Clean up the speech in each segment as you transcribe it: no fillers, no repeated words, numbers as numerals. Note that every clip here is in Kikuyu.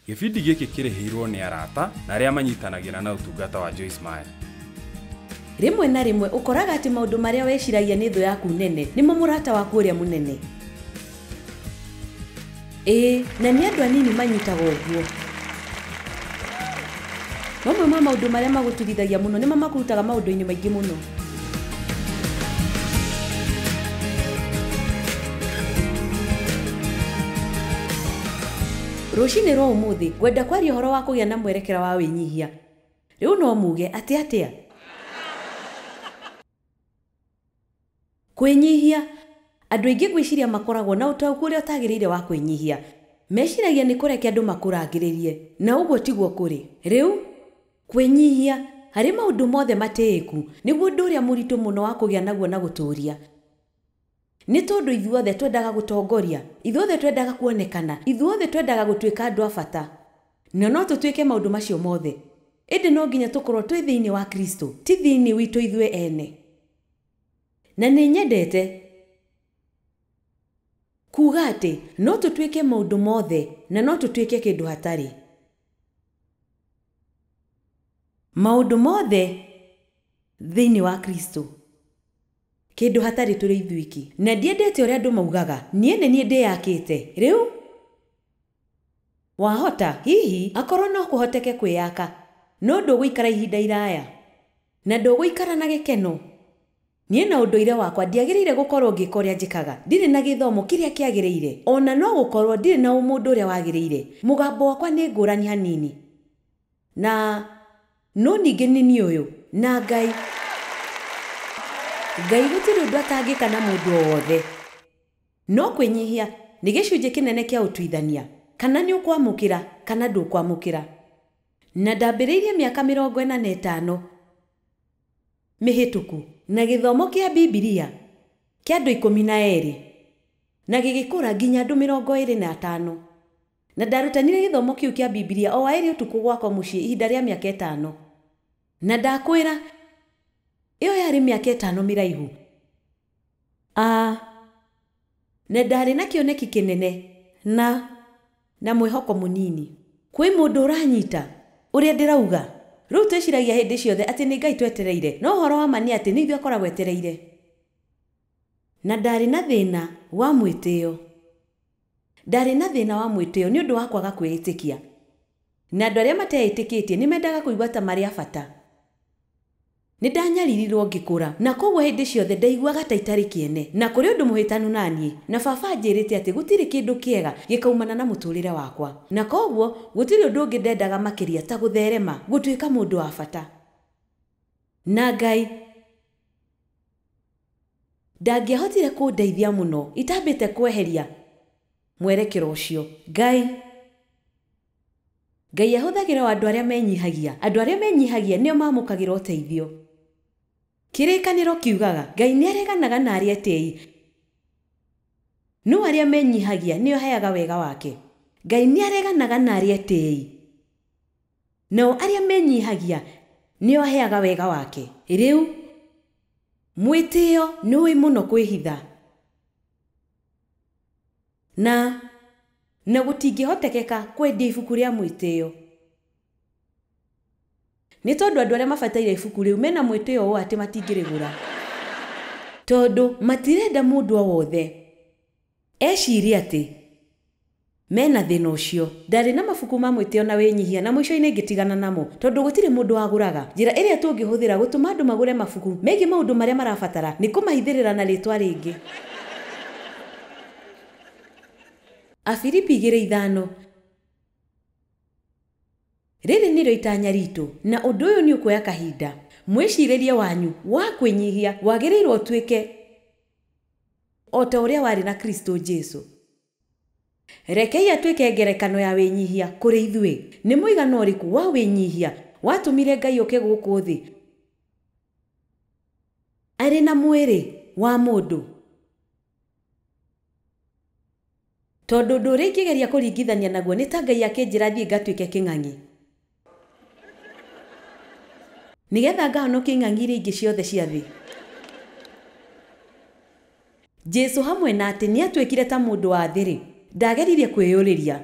Gĩbindi gĩkĩ kĩrĩhĩirwo nĩ arata na arĩa manyitanagĩra na ũtungata wa Joyce Meyer. Rĩmwe na rĩmwe ũkoraga atĩ maũndũ marĩa weciragia nĩ thũ yaku nene nĩmo mũrata waku ũrĩa mũnene. Ĩĩ, na nĩ andũ anini manyitaga ũguo. Mamwe ma maũndũ marĩa magũturithagia mũno nĩmo makũrutaga maũndũ-inĩ maingĩ mũno. Rũcinĩ rwa ũmũthĩ ngwenda kwaria ũhoro wa kũgĩa na mwerekera wa wĩnyihia. Rĩu no muge atĩ atĩa? Kwĩnyihia. Andũ aingĩ ngwĩciria makoragwo na ũtaũku ũrĩa ũtagĩrĩire wa kwĩnyihia. Meciragia nĩ kũreke andũ makũrangĩrĩrie, na ũguo tiguo kũrĩ. Rĩu kwĩnyihia harĩ maũndũ mothe matĩĩku nĩguo ũndũ ũrĩa mũritũ mũno wa kũgĩa naguo na gũtũũria. Nĩ tondũ ithuothe twendaga gũtongoria, ithuothe twendaga kuonekana, ithuothe twendaga gũtuĩka andũ a bata. Na no tũtuĩke maũndũ macio mothe. Ĩndĩ no nginya tũkorwo twĩ thĩinĩ wa Kristo, ti thĩinĩ witũ ithuĩ ene. Na nĩ nyendete kuga atĩ no tũtuĩke maũndũ mothe na no tũtuĩke kĩndũ hatarĩ. Maũndũ mothe thĩinĩ wa Kristo. Kĩndũ hatarĩ tũrĩ ithuiki. Na ndiendete ũrĩa andũ maugaga, niĩ nĩ niĩ ndĩyakĩte. Rĩu wahota hihi akorwo no kũhoteke kwĩyaka, no ndũgũikara ihinda iraya na ndũgũikara na gĩkeno. Niĩ na ũndũire wakwa ndiagĩrĩire gũkorwo ngĩka ũrĩa njĩkaga. Ndirĩ na gĩthomo kĩrĩa kĩagĩrĩire, ona no gũkorwo ndirĩ na ũmũndũ ũrĩa wagĩrĩire. Mũgambo wakwa nĩ ngũrani hanini, na no ningĩ nĩ niĩ ũyũ na Ngai. Ngai gũtirĩ ũndũ atangĩka na mũndũ o wothe. No kwĩnyihia nĩ gĩcunjĩ kĩnene kĩa ũtuithania, kana nĩ ũkwamũkĩra kana ndũkwamũkĩra. Na ndambĩrĩirie mĩaka 45 mĩhĩtũku na gĩthomo kĩa Bibilia kĩa andũ 12 na gĩgĩkũra nginya andũ 25. Na ndarutanire gĩthomo kĩu kĩa Bibilia o waĩrĩ ũtukũ gwakwa mũciĩ ihinda rĩa mĩaka 5. Na ndakwĩra ĩyo yarĩ mĩaka 5 mĩraihu. Na ndarĩ na kĩoneki kĩnene na mwĩhoko mũnini. Kwĩ mũndũ ũranyita ũrĩa ndĩrauga. Rĩu twĩciragia hĩndĩ ciothe atĩ nĩ Ngai twetereire, no ũhoro wa ma nĩ atĩ nĩ ithuĩ akoragwo etereire. Na ndarĩ na thĩna wa mwĩtĩo. Ndarĩ na thĩna wa mwĩtĩo nĩ ũndũ wa kwaga kwĩĩtĩkia. Na andũ arĩa mateĩtĩkĩtie nĩ mendaga kũigua ta marĩ a bata. Nĩ ndanyaririrwo ngĩkũra, na koguo hĩndĩ ciothe ndaiguaga ta itarĩ kĩene, na kũrĩ ũndũ mũhĩtanu naniĩ, na baba anjĩrĩte atĩ gũtirĩ kĩndũ kĩega gĩkaumana na mũtũrĩre wakwa. Na koguo gũtirĩ ũndũ ũngĩ ndendaga makĩria ta gũtherema, gũtuĩka mũndũ wa bata. Na Ngai ndangĩahotire kũndeithia mũno itambĩte kweheria mwerekero ũcio. Ngai ahũthagĩra o andũ arĩa menyihagia. Andũ arĩa menyihagia nĩo mamũkagĩra ũteithio. Kĩrĩkanĩro kiugaga Ngai nĩ areganaga na arĩa etĩĩi, no arĩa menyihagia nĩo aheaga wega wake. Ngai nĩ areganaga na arĩa etĩĩi, nao arĩa menyihagia nĩo aheaga wega wake. Rĩu mwĩtĩo nĩ ũĩ mũno kwĩhitha, na gũtingĩhotekeka kwendia ibuku rĩa mwĩtĩo. Nĩ tondũ andũ arĩa mabataire ibuku rĩu mena mwĩtĩo ũũ atĩ matingĩrĩgũra, tondũ matirenda mũndũ o wothe ecirie atĩ mena thĩna ũcio. Ndarĩ na mabuku ma mwĩtĩo na wĩnyihia, na mũico-inĩ ngĩtigana namo tondũ gũtirĩ mũndũ wagũraga. Njĩra ĩrĩa tũngĩhũthĩra gũtũma andũ magũre mabuku megiĩ maũndũ marĩa marabatara nĩ kũmahithĩrĩra na rĩtwa rĩngĩ. Afilipi 2:5. Rĩrĩ nĩrĩo itanya ritũ, na ũndũ ũyũ nĩ ũkuoya kahinda. Mwĩcirĩrie wanyu wa kwĩnyihia wagĩrĩirwo ũtuĩke o ta ũrĩa warĩ na Kristo Jesu. Rekei atuĩke ngerekano ya wĩnyihia kũrĩ ithuĩ. Nĩ mũigana ũrĩkũ wa wĩnyihia watũmire Ngai oke gũkũ thĩ arĩ na mwĩrĩ wa mũndũ? Tondũ ũndũ ũrĩa ingĩgeria kũringithania naguo nĩ ta Ngai akĩnjĩra thiĩ ngatuĩke kĩng'ang'i, nĩgetha ngahonokie ing'ang'i iria ingĩ ciothe cia thĩ. Jesu hamwe na atĩ nĩ atuĩkire ta mũndũ wa thĩ-rĩ, ndageririe kwĩyũrĩria.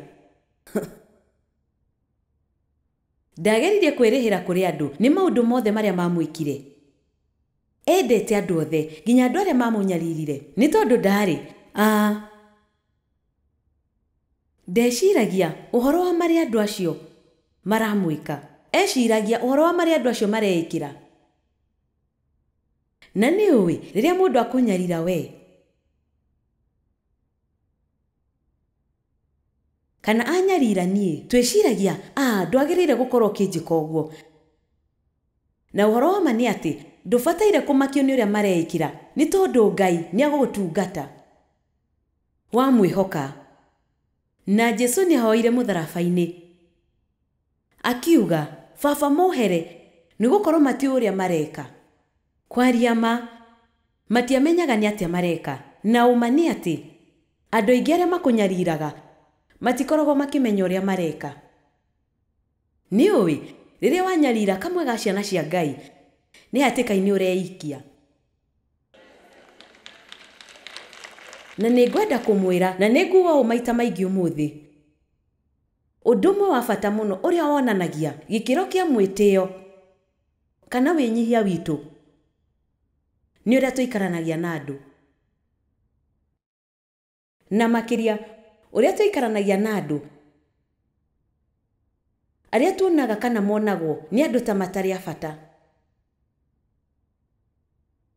Ndageririe kwĩrĩhĩra kũrĩ andũ nĩ maũndũ mothe marĩa mamwĩkire. Endete andũ othe nginya andũ arĩa mamũnyaririre nĩ tondũ ndarĩ ndeciragia ũhoro wa marĩa andũ acio maramwĩka. Eciragia ũhoro wa marĩa andũ acio mareĩkĩra. Na nĩ ũĩ rĩrĩa mũndũ akũnyarira we kana anyarira niĩ, twĩciragia ndwagĩrĩire gũkorwo ũkĩnjĩka ũguo. Na ũhoro wa ma nĩ atĩ ndũbataire kũmakio nĩ ũrĩa mareĩkĩra nĩ tondũ Ngai nĩ agũgũtungata wamwĩhoka. Na Jesũ nĩ ahoire mũtharaba-inĩ akiuga, Baba mohere nĩ gũkorwo matiũĩ ũrĩa mareka. Kwaria ma matiamenyaga nĩ atĩa mareka. Na ũma nĩ atĩ andũ aingĩ arĩa makũnyariraga matikoragwo makĩmenya ũrĩa mareka. Nĩ ũĩ rĩrĩa wanyarira kamwe ga ciana cia Ngai nĩ hatĩka-inĩ ũreikia. Na nĩ ngwenda kũmwĩra, na nĩ nguga ũũ maita maingĩ ũmũthĩ, ũndũ ũmwe wa bata mũno ũrĩa wonanagia gĩkĩro kĩa mwĩtĩo kana wĩnyihia witũ nĩ ũrĩa tũikaranagia na andũ. Na makĩria ũrĩa tũikaranagia na andũ arĩa tuonaga kana monagwo nĩ andũ ta matarĩ a bata.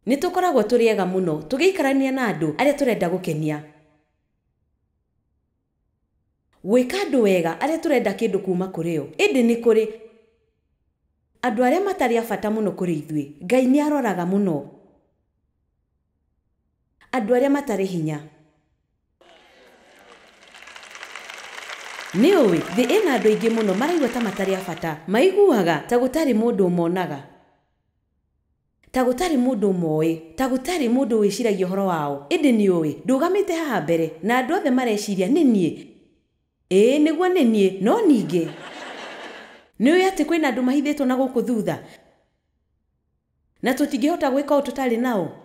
Nĩ tũkoragwo tũrĩ ega mũno tũgĩikarania na andũ arĩa tũrenda gũkenia. Gwĩka andũ wega arĩa tũrenda kĩndũ kuma kũrĩ o. Ĩndĩ nĩ kũrĩ andũ arĩa matarĩ a bata mũno kũrĩ ithuĩ. Ngai nĩ aroraga mũno andũ arĩa matarĩ hinya. Nĩ ũĩ thĩ ĩna andũ aingĩ mũno maraigua ta matarĩ a bata. Maiguaga ta gũtarĩ mũndũ ũmonaga, ta gũtarĩ mũndũ ũmoĩ, ta gũtarĩ mũndũ wĩciragia ũhoro wao. Ĩndĩ nĩ ũĩ ndũgamĩte haha mbere na andũ othe mareciria nĩ niĩ. Ĩĩ nĩguo nĩ niĩ, no ningĩ nĩ ũĩ atĩ kwĩna andũ mahithĩtwo na gũkũ thutha na tũtingĩhota gwĩka ũũ tũtarĩ nao.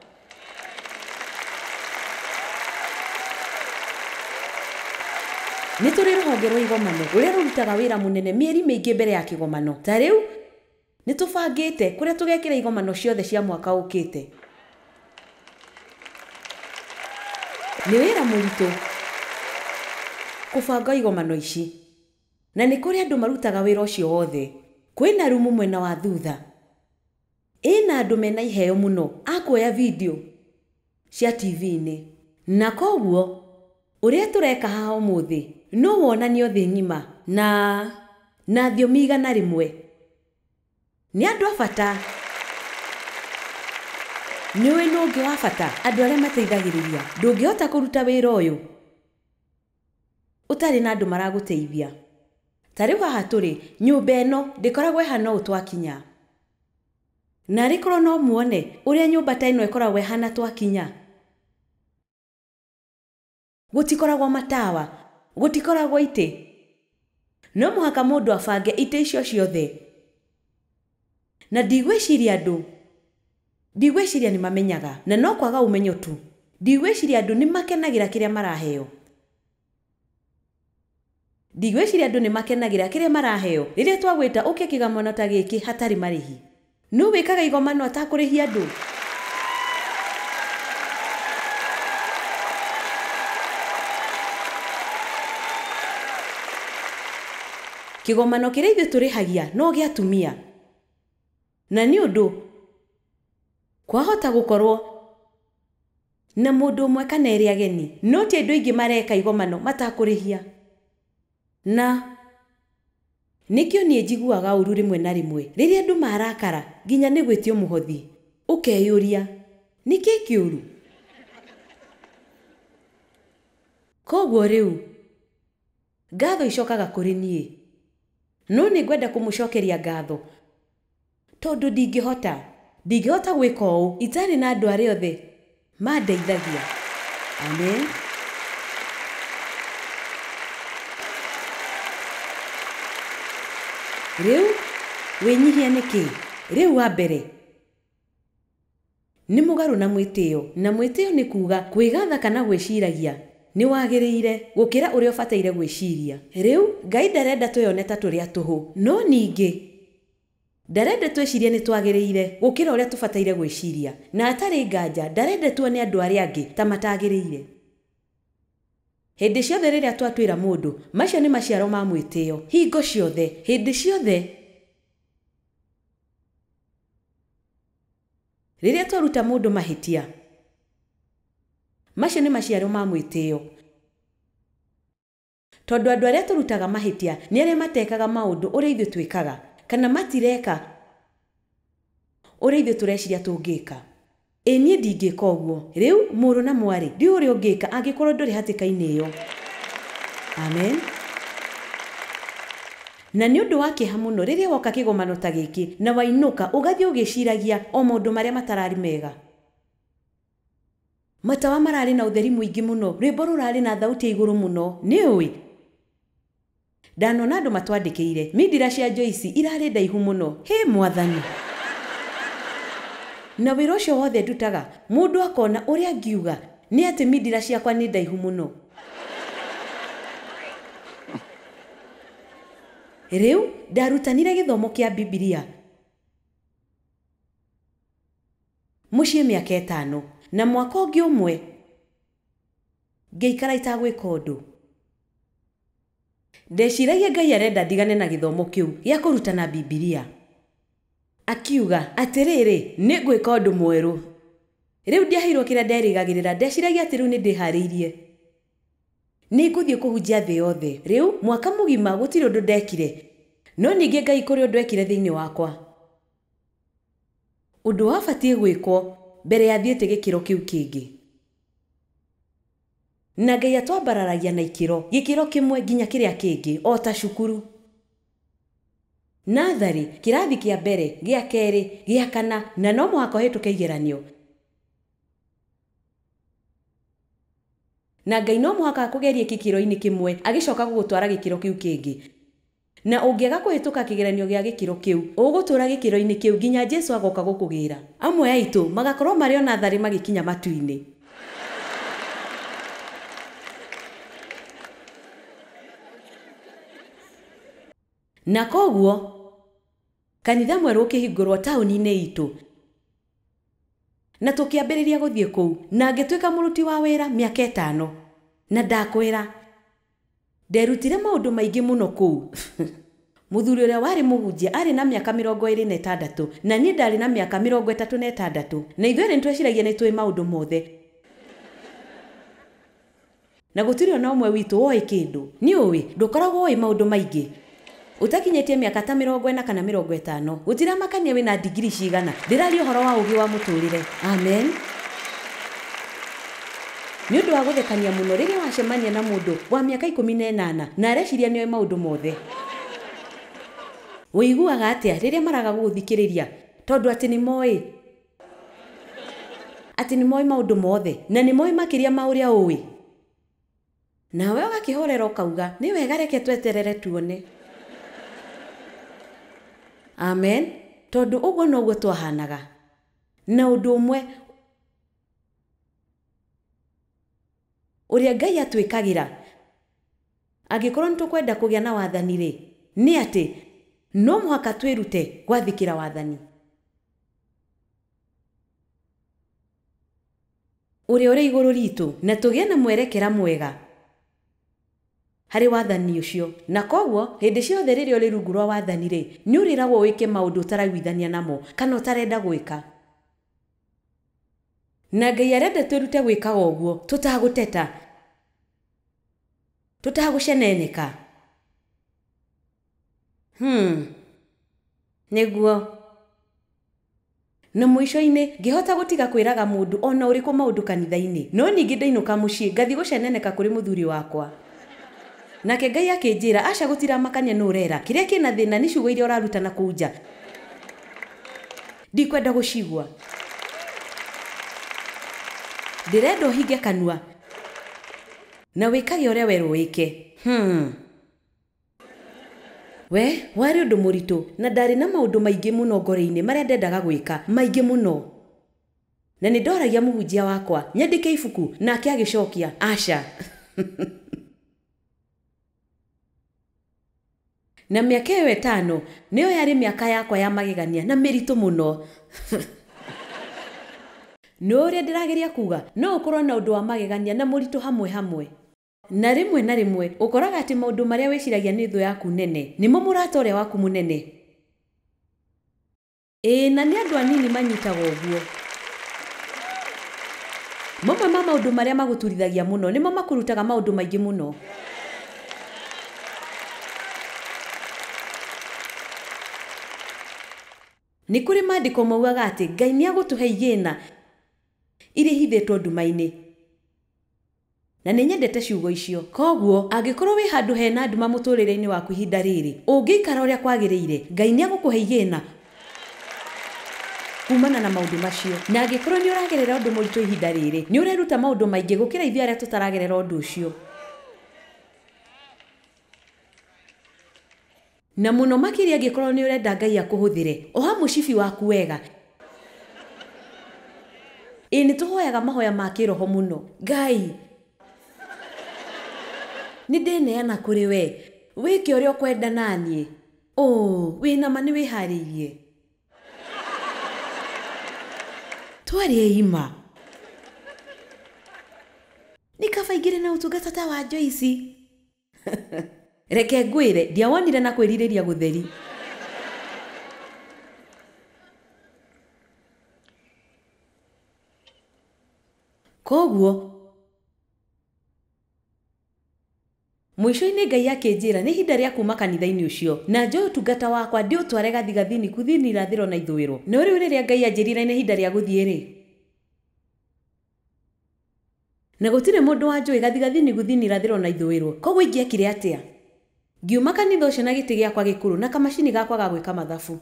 Nĩ tũrĩ rũhonge rwa igomano rũrĩa rũrutaga wĩra mũnene mĩeri mĩingĩ mbere ya kĩgomano. Ta rĩu nĩ tũbangĩte kũrĩa tũgekĩra igomano ciothe cia mwaka ũkĩte. Nĩ wĩra mũritũ kũbanga igomano ici, na nĩ kũrĩ andũ marutaga wĩra ũcio wothe. Kwĩna rumu mwena wa thutha ĩna andũ mena iheo mũno a kuoya video cia TV-inĩ, na koguo ũrĩa tũreka haha ũmũthĩ no wonanio thĩ ng'ima na thiomi 101. Nĩ andũ a bata. Nĩ ũĩ nũ ũngĩ wa bata? Andũ arĩa mateithagĩrĩria. Ndũngĩhota kũruta wĩra ũyũ ũtarĩ na andũ maragũteithia. Ta rĩu haha tũrĩ nyũmba ĩno ndĩkoragwo ĩhana ũũ twakinya. Na arĩ korwo no muone ũrĩa nyũmba ta ĩno ĩkoragwo ĩhana twakinya. Gũtikoragwo matawa, gũtikoragwo itĩ. No mũhaka mũndũ abange itĩ icio ciothe. Na ndigwĩciria andũ, ndigwĩciria nĩ mamenyaga, na no kwaga ũmenyo tu. Ndigwĩciria andũ nĩ makenagĩra kĩrĩa maraheo. Ndigwĩciria andũ nĩ makenagĩra kĩrĩa maraheo rĩrĩa twagwĩta ũke kĩgomano ta gĩkĩ hatarĩ marĩhi. Nũ wĩkaga igomano atakũrĩhia andũ? Kĩgomano kĩrĩa ithuĩ tũrĩhagia no gĩa atumia. Na nĩ ũndũ kwahota gũkorwo na mũndũ ũmwe kana erĩ ageni, no ti andũ aingĩ mareka igomano matakũrĩhia. Na nĩkĩo niĩ njiguaga ũru rĩmwe na rĩmwe rĩrĩa andũ marakara nginya nĩ gwĩtio mũhothi. Ũkeyũria nĩkĩ kĩũru? Koguo rĩu ngatho icokaga kũrĩ niĩ, no nĩ ngwenda kũmũcokeria ngatho tondũ ndingĩhota gwĩka ũũ itarĩ na andũ arĩa othe mandeithagia. Amen. Rĩu wĩnyihia nĩ kĩĩ? Rĩu wa mbere nĩ mũgarũ na mwĩtĩo, na mwĩtĩo nĩ kuga kwĩgatha kana gwĩciragia Nĩ wagĩrĩire gũkĩra ũrĩa ũbataire gwĩciria. Rĩu Ngai ndarenda twĩone ta tũrĩ a tũhũ, no ningĩ ndarenda twĩcirie nĩ twagĩrĩire gũkĩra ũrĩa tũbataire gwĩciria. Na atarĩ nganja ndarenda tuone andũ arĩa angĩ ta matagĩrĩire. Hĩndĩ ciothe rĩrĩa twatwĩra mũndũ, macio nĩ maciaro ma mwĩtĩo. Hingo ciothe, hĩndĩ ciothe rĩrĩa twaruta mũndũ mahĩtia, macio nĩ maciaro ma mwĩtĩo. Tondũ andũ arĩa tũrutaga mahĩtia nĩ arĩa matekaga maũndũ ũrĩa ithuĩ twĩkaga, kana matireka ũrĩa ithuĩ tũreciria tũngĩka. Ĩ niĩ ndingĩka ũguo. Rĩu mũrũ na mwarĩ, ndiũĩ ũrĩa ũngĩka angĩkorwo ndũrĩ hatĩka-inĩ ĩyo. Amen. Na nĩ ũndũ wa kĩeha mũno rĩrĩa woka kĩgomano ta gĩkĩ na wainũka ũgathiĩ ũgĩciragia o maũndũ marĩa matararĩ mega. Matawa mararĩ na ũtheri mũingĩ mũno, rwĩmbo rũrarĩ na thauti ya igũrũ mũno. Nĩ ũĩ ndanona andũ matwandĩkĩire mindira cia Joyce irarĩ ndaihu mũno. Hĩ mwathani. Na wĩra ũcio wothe ndutaga, mũndũ akona ũrĩa angiuga nĩ atĩ mindira ciakwa nĩ ndaihu mũno. Rĩu ndarutanire gĩthomo kĩa Bibilia mũciĩ mĩaka 5, na mwaka ũngĩ ũmwe ngĩikara itagwĩka ũndũ. Ndeciragia Ngai arenda ndigane na gĩthomo kĩu gĩa kũrutana Bibilia. Akiuga atĩrĩrĩ, nĩ ngwĩka ũndũ mwerũ. Rĩu ndiaheirwo kĩrĩa nderĩgagĩrĩra, ndeciragia atĩ rĩu nĩ ndĩharĩirie. Nĩ ngũthiĩ kũhunjia thĩ yothe. Rĩu mwaka mũgima gũtirĩ ũndũ ndekire, no ningĩ Ngai kũrĩ ũndũ ekire thĩinĩ wakwa. Ũndũ wabatiĩ gwĩkwo mbere ya thiĩte gĩkĩro kĩu kĩngĩ. Na Ngai atwambararagia na ikĩro, gĩkĩro kĩmwe nginya kĩrĩa kĩngĩ, o ta cukuru. Natharĩ, kĩrathi kĩa mbere, gĩa kerĩ, gĩa kana, na no mũhaka ũhĩtũke igeranio. Na Ngai no mũhaka akũgerie gĩkĩro-inĩ kĩmwe, agĩcoka gũgũtwara gĩkĩro kĩu kĩngĩ. Na ũngĩaga kũhĩtũka kĩgeranio gĩa gĩkĩro kĩu, ũgũtũũra gĩkĩro-inĩ kĩu nginya Jesũ agoka gũkũgĩra. Amwe aitũ magakorwo marĩ o natharĩ magĩkinya matu-inĩ. Na koguo kanitha mwerũ ũkĩhingũrwo taũni-inĩ itũ, na tũkĩambĩrĩria gũthiĩ kũu, na ngĩtuĩka mũruti wa wĩra mĩaka 5. Na ndakwĩra nderutire maũndũ maingĩ mũno kũu. Mũthuri ũrĩa warĩ mũhunjia arĩ na mĩaka 26, na niĩ ndarĩ na mĩaka 36, na ithuerĩ nĩtweciragia nĩ tũĩ maũndũ mothe, na gũtirĩ ona ũmwe witũ woĩ kĩndũ. Nĩ ũĩ ndũkoragwo ũĩ maũndũ maingĩ ũtakinyĩtie mĩaka ta 40 kana 50. Gũtiramakania wĩna ndigiri cigana, ndĩraria ũhoro wa ũũgĩ wa mũtũrĩre. Amen. Nĩ ũndũ wa gũthekania mũno rĩrĩa wacemania na mũndũ wa mĩaka 18 na areciria nĩoĩ maũndũ mothe. Ũiguaga atĩa rĩrĩa maraga gũgũthikĩrĩria tondũ atĩ nĩ moĩ, atĩ nĩ moĩ maũndũ mothe na nĩ moĩ makĩria ma ũrĩa ũĩ? Nawe ũgakĩhorera ũkauga nĩ wega, reke tweterere tuone. Amen. Tondũ ũguo noguo twahanaga. Na ũndũ ũmwe ũrĩa Ngai atwĩkagĩra angĩkorwo nĩ tũkwenda kũgĩa na wathani rĩ, nĩ atĩ no mũhaka twĩrute gwathĩkĩra wathani ũrĩa ũrĩ igũrũ ritũ, na tũgĩe na mwerekera mwega harĩ wathani ũcio. Na koguo hĩndĩ ciothe rĩrĩa ũrĩ rungu rwa wathani rĩ, nĩ ũrĩragwo wĩke maũndũ ũtaraiguithania namo kana ũtarenda gwĩka. Na Ngai arenda twĩrute gwĩkaga ũguo tũtagũteta, tũtagũceneneka. Nĩguo. Na mũico-inĩ ngĩhota gũtiga kwĩraga mũndũ ona ũrĩkũ maũndũ kanitha-inĩ, no ningĩ ndainũka mũciĩ ngathiĩ gũceneneka kũrĩ mũthuri wakwa. Nake Ngai akĩnjĩra, aca gũtiramakania nũ ũrera, kĩrĩa kĩna thĩna nĩ ciugo iria ũraruta na kũu nja, ndikwenda gũcigua. Ndĩrenda ũhinge kanua na wĩkage ũrĩa werwo wĩke. We warĩ ũndũ mũritũ, na ndarĩ na maũndũ maingĩ mũno ngoro-inĩ marĩa ndendaga gwĩka, maingĩ mũno. Na nĩ ndoragia mũhunjia wakwa nyandĩke ibuku, nake agĩcokia aca. Na mĩaka ĩyo 5 nĩyo yarĩ mĩaka yakwa ya magegania na mĩritũ mũno. Nĩ ũrĩa ndĩrageria kuga, no ũkorwo na ũndũ wa magegania na mũritũ hamwe hamwe. Na rĩmwe na rĩmwe ũkoraga atĩ maũndũ marĩa wĩciragia nĩ thũ yaku nene nĩmo mũrata ũrĩa waku mũnene. Ĩĩ, na nĩ andũ anini manyitaga ũguo. Mamwe ma maũndũ marĩa magũturithagia mũno nĩmo makũrutaga maũndũ maingĩ mũno. Nĩ kũrĩ maandĩko maugaga atĩ Ngai nĩ agũtũhe igĩna iria ihithĩtwo nduma-inĩ. Na nĩ nyendete ciugo icio. Koguo angĩkorwo wĩ handũ hena nduma mũtũrĩre-inĩ waku ihinda rĩrĩ, ũngĩikara ũrĩa kwagĩrĩire, Ngai nĩ agũkũhe igĩna kumana na maũndũ macio. Na angĩkorwo nĩ ũragerera ũndũ mũritũ ihinda rĩrĩ, nĩ ũreruta maũndũ maingĩ gũkĩra ithuĩ arĩa tũtaragerera ũndũ ũcio. Na mũno makĩria angĩkorwo nĩ ũrenda Ngai akũhũthĩre, oha mũcibi waku wega. Ĩĩ, nĩ tũhoyaga mahoya ma kĩroho mũno. Ngai, nĩ ndĩneana kũrĩ we, wĩke ũrĩa ũkwenda naniĩ. Oh, wĩna ma nĩ wĩharĩirie. Twarie ima. Nĩ kaba ingĩrĩ na ũtungata ta wa Joyce. Reke ngwĩre, ndiawonire na kwĩrirĩria gũtheri. Koguo mũico-inĩ Ngai akĩnjĩra nĩ ihinda rĩa kuma kanitha-inĩ ũcio, na njoe ũtungata wakwa ndĩũtware gathigathini, kuthini, irathĩro na ithũĩro. No rĩu rĩrĩa Ngai anjĩrire nĩ ihinda rĩa gũthiĩ rĩ, na gũtirĩ mũndũ wanjũĩ gathigathini, guthini, irathĩro na ithũĩro. Koguo ingĩekire atĩa? Ngiuma kanitha ũcio na gĩtĩ gĩakwa gĩkũrũ na kamacini gakwa ga gwĩka mathabu.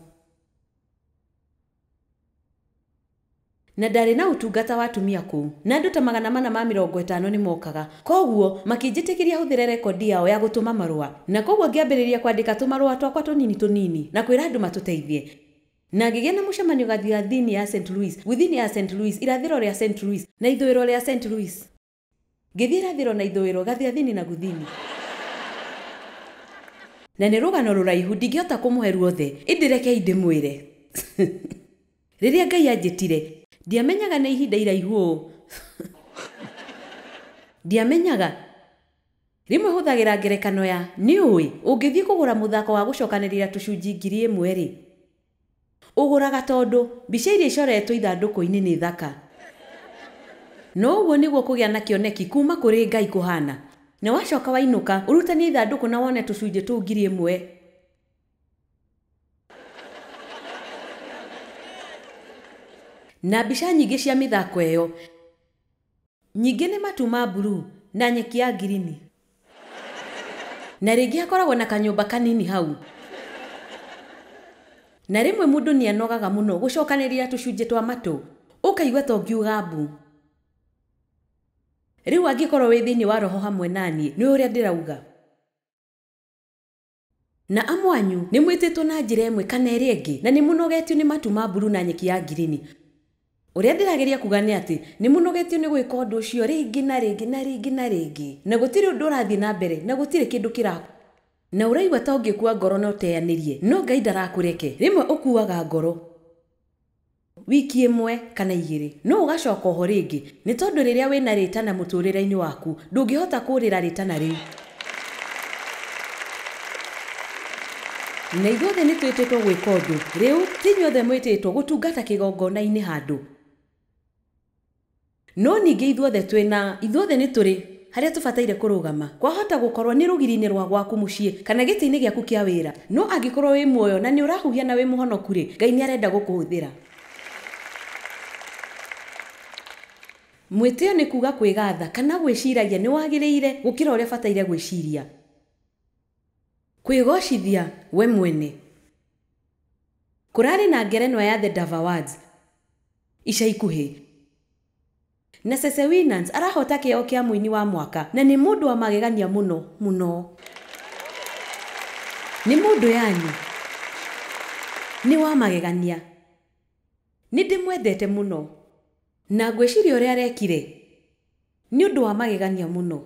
Na ndarĩ na ũtungata wa atumia kũu, na andũ ta 450 nĩ mokaga. Koguo makĩnjĩtĩkĩria hũthĩre rekondi yao ya gũtũma marũa, na koguo ngĩambĩrĩria kwandĩka tũmarũa twakwa tũnini tũnini na kwĩra andũ matũteithie. Na ngĩgĩa na mũcemanio gathigathini ya St. Louis, guthini ya St. Louis, irathĩro rĩa St. Louis na ithũĩro rĩa St. Louis. Ngĩthiĩ irathĩro na ithũĩro, gathigathini na guthini. Na nĩ rũgano rũraihu ndingĩhota kũmũhe ruothe, ĩndĩ rekei ndĩmwĩre. Rĩrĩa Ngai anjĩtire, ndiamenyaga nĩ ihinda iraihu ũũ. Ndiamenyaga. Rĩmwe hũthagĩra ngerekano ya nĩ ũĩ ũngĩthiĩ kũgũra mũthako wa gũcokanĩrĩria tũcunjĩ 1000 rĩ, ũgũraga tondũ mbica iria icoretwo ithandũkũ-inĩ nĩ thaka. No ũguo nĩguo kũgĩa na kĩoneki kuma kũrĩ Ngai kũhana. Na wacoka wainũka ũrutanie ithandũkũ na wone tũcunjĩ tũu 1000. Na mbica nyingĩ cia mĩthako ĩyo nyingĩ nĩ matu ma mburuu na nyeki ya ngirini. Na rĩngĩ hakoragwo na kanyũmba kanini hau. Na rĩmwe mũndũ nĩ anogaga mũno gũcokanĩrĩria tũcunjĩ twa matũ, ũkaigua ta ũngiuga mbu. Rĩu angĩkorwo wĩ thĩinĩ wa roho hamwe naniĩ, nĩ ũrĩa ndĩrauga. Na amwanyu nĩ mwĩtĩtwo na njĩra ĩmwe kana ĩrĩa ĩngĩ, na nĩ mũnogetio nĩ matu ma mburuu na nyeki ya ngirini. Ũrĩa ndĩrageria kuga nĩ atĩ nĩ mũnogetio nĩ gwĩka ũndũ ũcio rĩngĩ na rĩngĩ na rĩngĩ na rĩngĩ, na gũtirĩ ũndũ ũrathiĩ na mbere, na gũtirĩ kĩndũ kĩraku. Na ũraigua ta ũngĩkua ngoro na ũteanĩrie, no Ngai ndarakũreke. Rĩmwe ũkuaga ngoro wiki 1 kana 2, no ũgacoka oho rĩngĩ, nĩ tondũ rĩrĩa wĩna rĩtana mũtũrĩre-inĩ waku ndũngĩhota kũũrĩra rĩtana rĩu. Na ithuothe nĩ twĩtĩtwo gwĩka ũndũ. Rĩu ti inyuothe mwĩtĩtwo gũtungata kĩgongona-inĩ handũ, no ningĩ ithuothe twĩna, ithuothe nĩ tũrĩ harĩa tũbataire kũrũgama. Kwahota gũkorwo nĩ rũgiri-inĩ rwa gwaku mũciĩ kana gĩtĩ-inĩ gĩaku kĩa wĩra, no angĩkorwo wĩ muoyo na nĩ ũrahuhia na wĩ mũhonoku rĩ, Ngai nĩ arenda gũkũhũthĩra. Mwĩtĩo nĩ kuga kwĩgatha kana gwĩciragia nĩ wagĩrĩire gũkĩra ũrĩa ũbataire gwĩciria. Kwĩgocithia we mwene. Kũrarĩ na ngerenwa ya The Dove Awards ica ikuhĩ, na Cece Winans arahota kĩheo kĩa mũini wa mwaka, na nĩ mũndũ wa magegania mũno mũno. Nĩ mũndũ yanyu, nĩ wa magegania. Nĩ ndĩmwendete mũno, na ngwĩciria ũrĩa arekire nĩ ũndũ wa magegania mũno.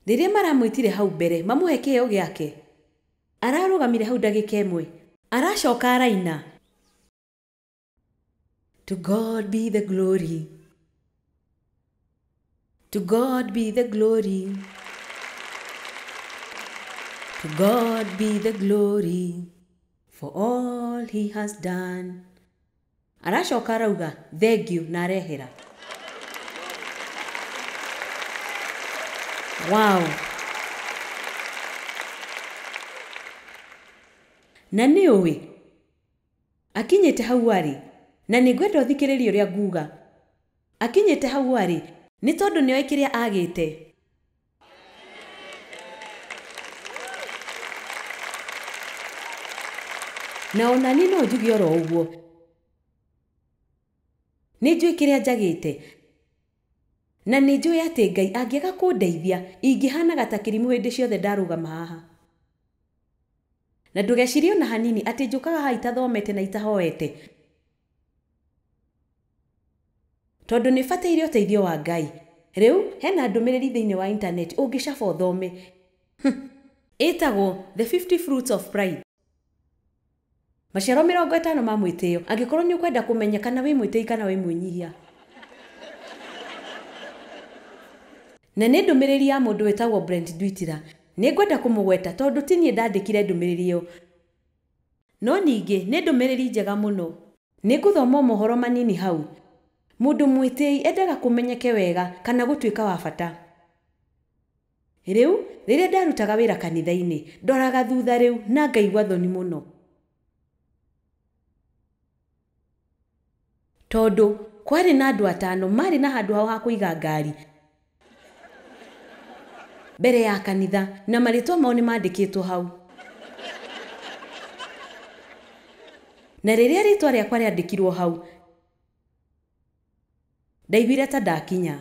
Rĩrĩa maramwĩtire hau mbere mamũhe kĩheo gĩake, ararũgamire hau ndagĩka ĩmwe, aracoka araina. To God be the glory. To God be the glory. To God be the glory for all he has done. Aracoka arauga thank you na arehera. Wow. Na nĩ ũĩ akinyĩte hau arĩ, na nĩ ngwenda ũthikĩrĩrie ũrĩa nguga. Akinyĩte hau arĩ nĩ tondũ nĩoĩ kĩrĩa agĩte. Na ona niĩ no njuge oro ũguo. Nĩ njũĩ kĩrĩa njagĩte. Na nĩ njũĩ atĩ Ngai angĩaga kũndeithia ingĩhanaga ta kĩrimũ hĩndĩ ciothe ndarũgama haha. Na ndũgecirie ona hanini atĩ njũkaga haha itathomete na itahoete, tondũ nĩ bataire ũteithio wa Ngai. Rĩu hena ndũmĩrĩri thĩinĩ wa internet ũngĩcaba ũthome. Ĩtagwo The 50 Fruits of Pride. Maciaro 50 ma mwĩtĩo, angĩkorwo nĩ ũkwenda kũmenya kana wĩ mwĩtĩi kana wĩ mwĩnyihia. Na nĩ ndũmĩrĩri ya mũndũ wĩtagwo Brent Duitira. Nĩ ngwenda kũmũgweta tondũ ti niĩ ndandĩkire ndũmĩrĩri ĩyo. No ningĩ nĩ ndũmĩrĩri njega mũno. Nĩ ngũthoma mohoro manini hau. Mũndũ mwĩtĩi endaga kũmenyeke wega kana gũtuĩka wa bata. Rĩu rĩrĩa ndarutaga wĩra kanitha-inĩ, ndoraga thutha rĩu na ngaigua thoni mũno. Tondũ kwarĩ na andũ atano marĩ na handũ hao ha kũiga ngari mbere ya kanitha, na marĩtwa mao nĩ mandĩkĩtwo hau. Na rĩrĩa rĩtwa rĩakwa rĩandĩkirwo hau, ndaiguire ta ndakinya.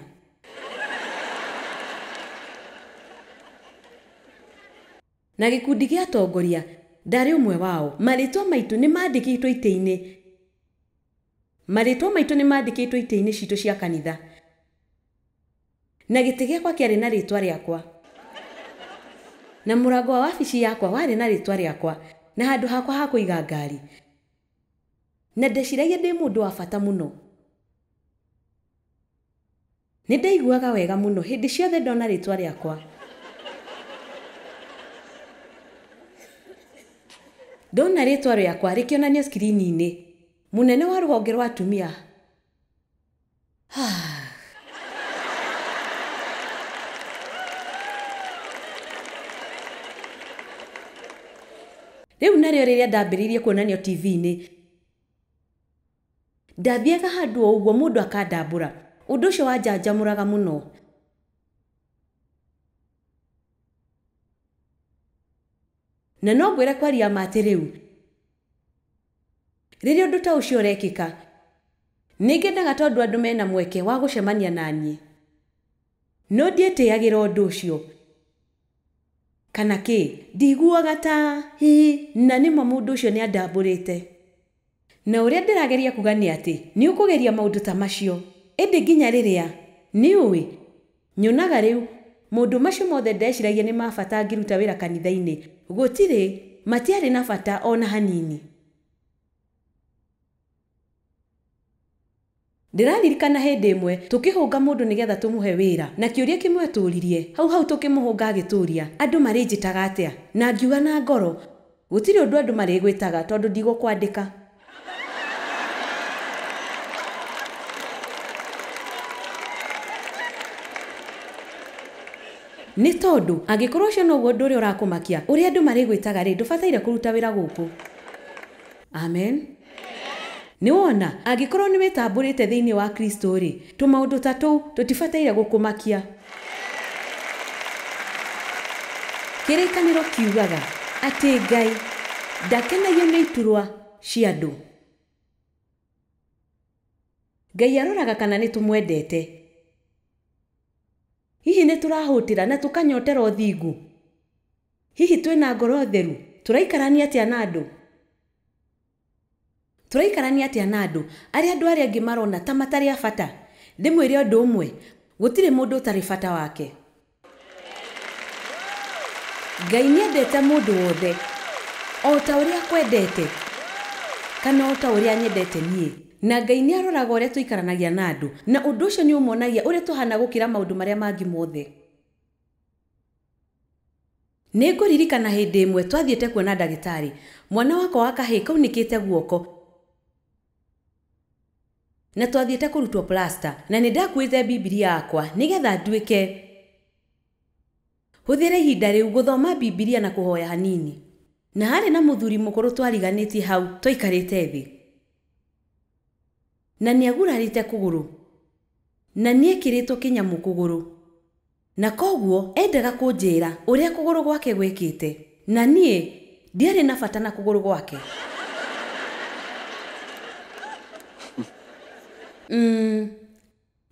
Na gĩkundi gĩa atongoria, ndarĩ ũmwe wao. Marĩtwa maitũ nĩ mandĩkĩtwo itĩ-inĩ. Marĩtwa maitũ nĩ mandĩkĩtwo itĩ-inĩ citũ cia kanitha. Na gĩtĩ gĩakwa kĩarĩ na rĩtwa rĩakwa. Na mũrango wa wabici yakwa warĩ na rĩtwa rĩakwa, na handũ hakwa ha kũiga ngari. Na ndeciragia ndĩ mũndũ wa bata mũno. Nĩ ndaiguaga wega mũno hĩndĩ ciothe ndona rĩtwa rĩakwa. Ndona rĩtwa rĩakwa rĩkĩonanio screen-inĩ. Mũnene wa rũhonge rwa atumia. Rĩu narĩo rĩrĩa ndambĩrĩirie kuonanio TV-inĩ, ndathiaga handũ o ũguo mũndũ akandambũra. Ũndũ ũcio wanjanjamũraga mũno. Na no ngwĩre kwaria ma atĩ rĩu, rĩrĩa ũndũ ta ũcio ũrekĩka, nĩ ngenaga tondũ andũ mena mweke wa gũcemania na niĩ. No ndiĩtĩagĩra ũndũ ũcio. Kana kĩ, ndiguaga ta hihi na nĩma mũndũ ũcio nĩ andambũrĩte. Na ũrĩa ndĩrageria kuga nĩ atĩ nĩ ũkũgeria maũndũ ta macio, ĩndĩ nginya rĩrĩa nĩ ũĩ nyonaga rĩu maũndũ macio mothe ndeciragia nĩ ma bata ngĩruta wĩra kanitha-inĩ, gũtirĩ, matiarĩ na bata ona hanini. Ndĩraririkana hĩndĩ ĩmwe tũkĩhũnga mũndũ nĩgetha tũmũhe wĩra, na kĩũria kĩmwe atũririe hau hau tũkĩmũhũnga agĩtũria andũ marĩnjĩtaga atĩa, na ngiuga na ngoro gũtirĩ ũndũ andũ marĩgwĩtaga tondũ ndigũkwandĩka. Nĩ tondũ angĩkorwo ũcio noguo ũndũ ũrĩa ũrakũmakia, ũrĩa andũ marĩgwĩtaga rĩ, ndũbataire kũruta wĩra gũkũ. Amen. Nĩ wona, angĩkorwo nĩ wĩtambũrĩte thĩinĩ wa Kristo rĩ, tũmaũndũ ta tũu tũtibataire gũkũmakia. Kĩrĩkanĩro kiugaga atĩ Ngai ndakenagio nĩ iturwa cia andũ. Ngai aroraga kana nĩ tũmwendete. Hihi nĩ tũrahũtĩra na tũkanyotera ũthingu? Hihi twĩna ngoro theru? Tũraikarania atĩa na andũ? Tũraikarania atĩa na andũ arĩa andũ arĩa angĩ marona ta matarĩ a bata? Ndĩmwĩre ũndũ ũmwe, gũtirĩ mũndũ ũtarĩ bata wake. Ngai nĩendete mũndũ wothe o ta ũrĩa akwendete kana o ta ũrĩa anyendete niĩ. Na Ngai nĩ aroraga ũrĩa tũikaranagia na andũ, na ũndũ ũcio nĩ ũmonagia ũrĩa tũhana gũkĩra maũndũ marĩa mangĩ mothe. Nĩ ngũririkana hĩndĩ ĩmwe twathiĩte kuona ndagĩtarĩ, mwana wakwa wa kahĩĩ kaunĩkĩte guoko na twathiĩte kũrutwo plaster, na nĩ ndakuĩte Bibilia yakwa nĩgetha nduĩke hũthĩre ihinda rĩu gũthoma Bibilia na kũhoya hanini. Na harĩ na mũthuri mũkũrũ twariganĩtie hau twaikarĩte thĩ, na nĩagurarĩte kũgũrũ na nĩekĩrĩtwo kĩnyamũ kũgũrũ, na koguo endaga kũnjĩra ũrĩa kũgũrũ gwake gwĩkĩte, na niĩ ndiarĩ na bata na kũgũrũ gwake.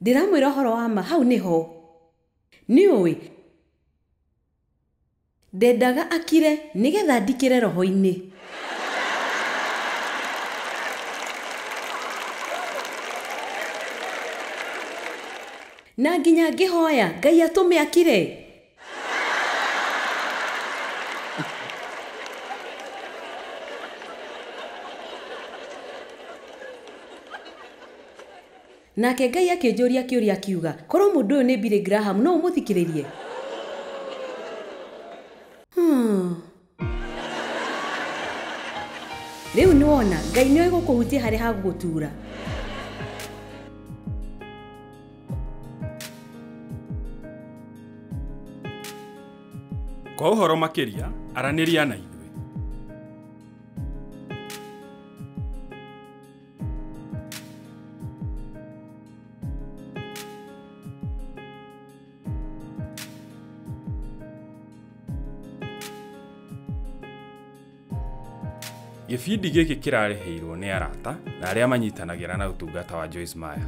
Ndĩramwĩra ũhoro wa ma, hau nĩho nĩũĩ ndendaga akire nĩgetha ndikĩre roho-inĩ. Na nginya ngĩhoya Ngai atũme akire. Nake Ngai akĩnjũria kĩũria akiuga, korwo mũndũ ũyũ nĩ Billy Graham no ũmũthikĩrĩrie? Rĩu nĩwona Ngai nĩoĩ gũkũhutia harĩa hagũgũtura. Kwa ũhoro makĩria, aranĩria na ithuĩ. Gĩbindi gĩkĩ kĩrarĩhĩirwo nĩ arata na arĩa manyitanagĩra na ũtungata wa Joyce Meyer.